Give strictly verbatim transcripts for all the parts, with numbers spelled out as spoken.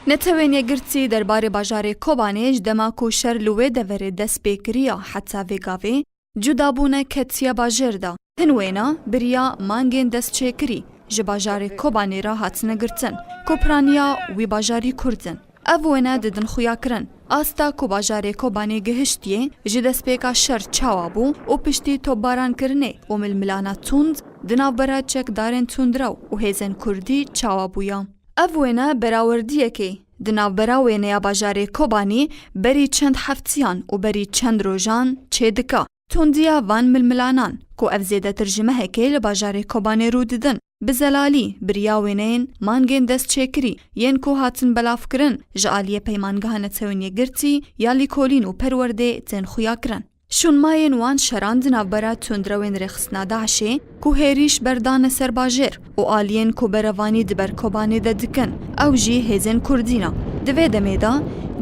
Netewên Yekgirtî derbarê bajarê Kobanê ji dema ku şer li wê deverê dest pê kiriya heta vê gavê, cudabûne ketiye bajêr de. Hin wêne biriya mangên destçêkirî ji bajarê Kobanê re hatine girtin, ku piraniya wî bajarî Kurd in. Ev wêne didin xuyakirin. Asta ku bajarê Kobanê gihiştiye, ji destpêka şer çawa bû û piştî topbarankirinê û milmilana tund di navbera çekdarên tundrew û hêzên Kurdî çawa bûya. Ev wêne berawerdiyekê di navbera wêneya bajarê Kobanî berî çend heftiyan û berî çend rojan çêdike. Tundiya van milmilanan ku ev zêdetir ji mehekê li bajarê Kobanê rû didin, bi zelalî biriya wêneyên mangên destçêkirî yên ku hatin belavkirin ji aliyê Peymangeha Netewên Yekgirtî ya Lîkolîn û Perwerdê tên xuyakirin. Şûnmayên wan şeran di navbera tundrewên rêxistina DAIŞê ku hêrîş berdane ser bajêr û aliyên ku berevanî di ber Kobanê de dikin, ew jî hêzên Kurdî ne. Di vê demê de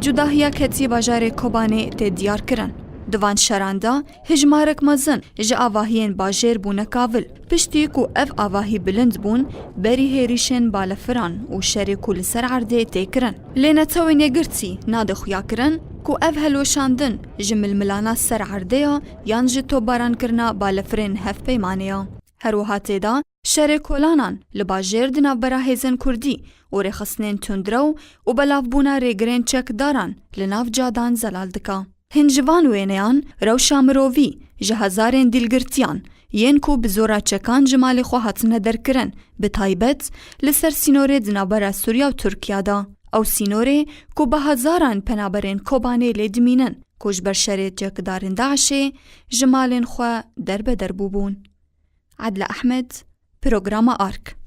cudahiya ketiyê bajarê Kobanê tê diyarkirin. Di van şeran de hijmarek mezin ji avahiyên bajêr bûne kavil. Piştî ku ev avahî bilind bûn, berî hêrîşên balefiran û şerê ku li ser erdê tê kirin. Lê Netewên Yekgirtî nade xuyakirin ku ev helweşandin ji milmilana ser erdê ya yan ji topbarankirina balefirên hevpeymanê ya. Her wiha tê de şerê kolanan li bajêr di navbera hêzên Kurdî û rêxistinên tundrew û belavbûna rêgirên çekdaran li nav cadan zelal dike. Hin ji van wêneyan rewşa mirovî ji hezarên dîlgirtiyan yên ku bi zora çekan ji malê xwe hatine derkirin, bi taybet li ser sînorê di navbera Sûriya û Tirkiya de. Ew sînorê ku bi hezaran penaberên Kobanê lê dimînin, ku ji ber şerê çekdarên DAIŞê ji malên xwe derbeder bûbûn. Edla Ehmed, Programa Ark.